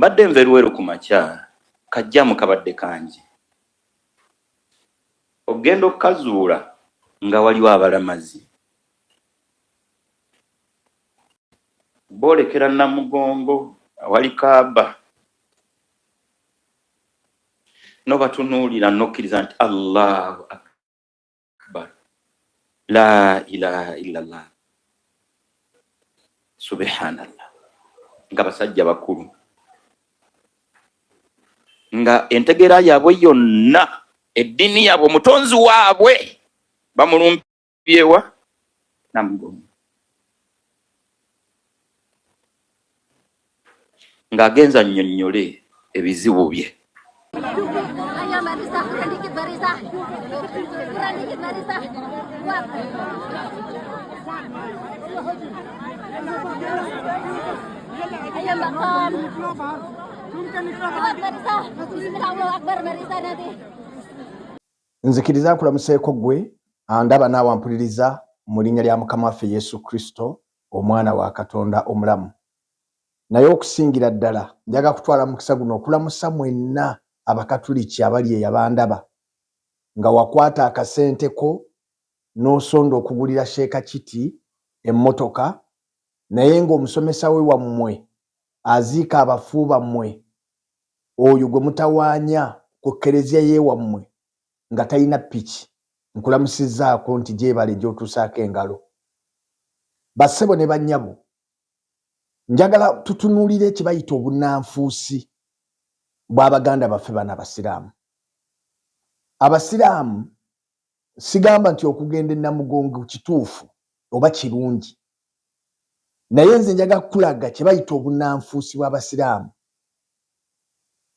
Mbadde nva e Luweero ku makya, kajjaamu kabadde kangi. Okugenda okukazuula nga waliwo abalamazi boolekera Namugongo awali Kaaba nobatunuulira nokkiriza nti Allahu akbar la ilaha illallah subhanallah, nga basajja bakulu nga entegeera yaabwe yonna eddiini yaabwe omutonzi waabwe bamulumbyewa Namugongo ng'agenza annyonnyole ebizibu bye. Nzikiriza nkulamuseeko ggwe andaba naawe ampuliriza mu linnya lya Mukama waffe Yesu Kristo, Omwana wa Katonda omulamu. Naye okusingira ddala njaga kutwala mukisa guno okulamusa mwenna Abakatuliki abali eyo abandaba nga wakwata akasente ko n'osonda okugulira Sheeka Kiti emmotoka naye ng'omusomesa we wammwe aziika abafu bammwe oyo gwe mutawaanya ku kkerezia y'ewammwe nga talina ppiki nkulamusizzaako nti gyebale gy'otuusaako engalo. Bassebo ne bannyabo, njagala tutunuulire kye bayita obunnanfuusi bw'abaganda baffe bano Abasiraamu. Abasiraamu sigamba nti okugenda e Namugongo kituufu oba kirungi, naye nze njagala kukulaga kye bayita obunnanfuusi bw'Abasiraamu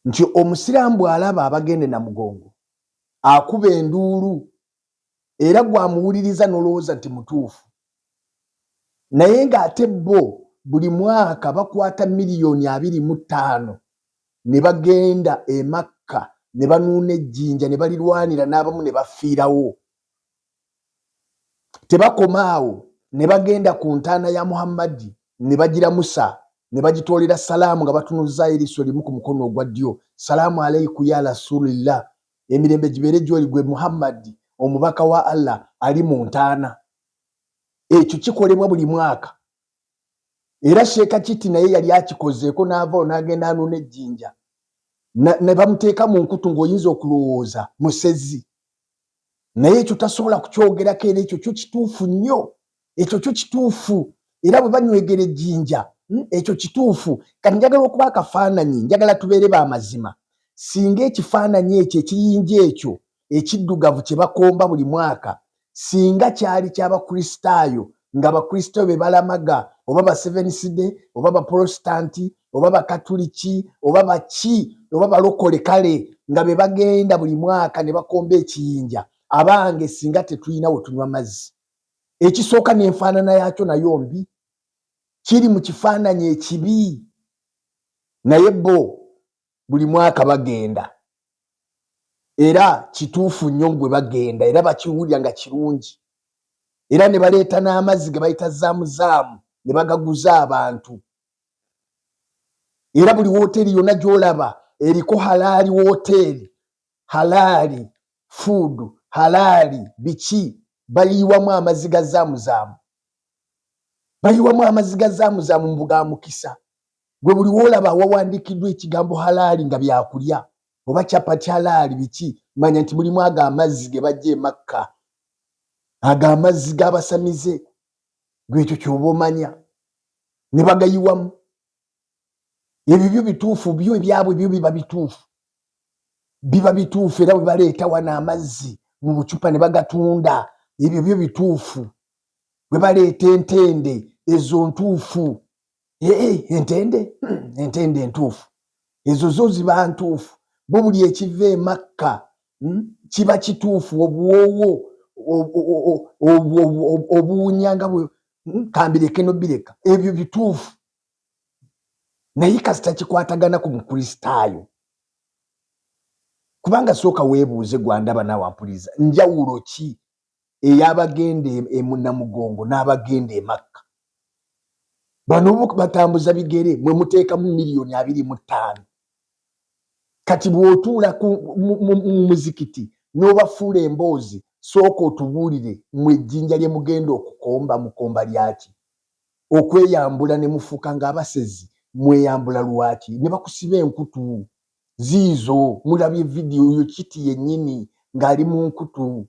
nti Omusiraamu bw'alaba abagenda e Namugongo akuba enduulu era gwamuwuliriza n'olowooza nti mutuufu, naye ng'ate bo buli mwaka bakwata 25 miliyoni ne bagenda e Makka ne banuuna ejjinja ne balirwanira n'abamu ne bafiirawo. Tebakoma awo, ne bagenda ku ntaana ya Muhammadi ne bagiramusa ne bagitoolera salaamu nga batunuzzaayo eriiso limu ku mukono ogwa ddyo, salaamu aleiku ya rasulillah, emirembe gibeere gy'oli gwe Muhammadi omubaka wa Allah ali mu ntaana. Ekyo kikolebwa buli mwaka. Era Sheeka Kiti naye yali akikozeeko n'avaawo n'agenda anuuna ejjinja ne bamuteeka mu nkutu ng'oyinza okulowooza musezi, naye ekyo tasobola kukyogerako. Era ekyo kyo kituufu nnyo, ekyo kyo kituufu. Era bwe banywegera ejjinja, ekyo kituufu. Kati njagala okuba akafaananyi, njagala tubeere ba mazima. Singa ekifaananyi ekyo, ekiyinja ekyo ekiddugavu kye bakomba buli mwaka, singa kyali ky'Abakristaayo, nga Abakristaayo be balamaga, oba ba Seventh-day, oba Baprotestanti, oba Bakatuliki, oba baki, oba balokole, kale nga be bagenda buli mwaka ne bakomba ekiyinja, abange singa tetulina we tunywa mazzi. Ekisooka n'enfaanana yaakyo nayo mbi, kiri mu kifaananyi ekibi, naye bo buli mwaka bagenda, era kituufu nnyo bwe bagenda, era bakiwulira nga kirungi, era ne baleeta n'amazzi ge bayita zaamuzaamu ne bagaguza abantu. Era buli wooteeri yonna gy'olaba eriko halaali wooteeri, halaali food, halaali biki, bayiwamu amazzi ga zaamuzaamu, bayiwamu amazzi ga zaamuzaamu mu ga mukisa. Gwe buli woolaba wawandiikiddwa ekigambo halaali nga byakulya oba chapati halaali biki, manya nti mulimu ago amazzi ge bajja e Makka, ago amazzi g'abasamize. Gwe ekyo ky'oba omanya ne bagayiwamu. Ebyo byo bituufu, byo ebyabwe byo biba bituufu, biba bituufu. Era bwe baleeta wano amazzi mu bucupa ne bagatunda, ebyo byo bituufu. Bwe baleeta entende ezo ntuufu, entende, entende entuufu ezo zo ziba ntuufu. Bo buli ekiva e Makka kiba kituufu, obuwoowo obuwunya nga bwe kambireke nobireka, ebyo bituufu. Naye kasita kikwatagana ku Mukristaayo, kubanga sooka weebuuze gwandaba naawe ampuliriza, njawulo ki ey'abagenda e Namugongo n'abagenda e Makka? Bano batambuza bigere, mwe muteekamu miliyoni 25. Kati bw'otuula mu muzikiti n'obafuula emboozi, sooka otubuulire mwe ejjinja lye mugenda okukomba, mukomba lyaki? Okweyambula ne mufuuka ng'abasezi, mweyambula lwaki ne bakusiba enkutu ziizo? Mulabye vidiyo oyo kiti yennyini ng'ali mu nkutu.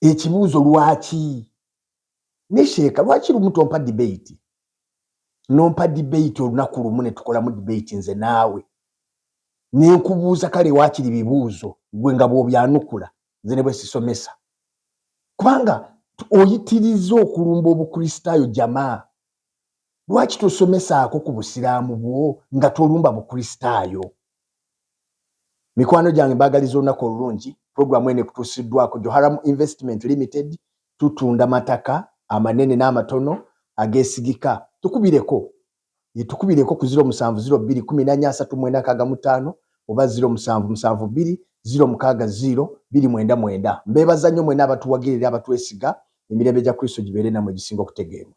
Ekibuuzo, lwaki? Ne sheeka, lwaki lumu tompa debate, nompa debate olunaku lumu ne tukolamu debate nze naawe, nenkubuuza kale waakiri bibuuzo, gwe nga bw'obyanukula, nze ne bwe sisomesa, kubanga oyitiriza okulumba Obukristaayo. Jamaa, lwaki tosomesaako ku Busiraamu bwo nga tolumba Bukristaayo? Mikwano gyange, mbaagaliza olunaku olulungi. Puroguramu eno ekutuusiddwako Joharam Investment Limited. Tutunda mataka amanene n'amatono ageesigika. Tukubireko, tukubireko ku 0702 14 39 65 oba 0772 060 299. Mbeebaza nnyo mwena abatuwagira era abatwesiga. Emirembe gya Kristo gibeere nammwe egisinga okutegeerwa.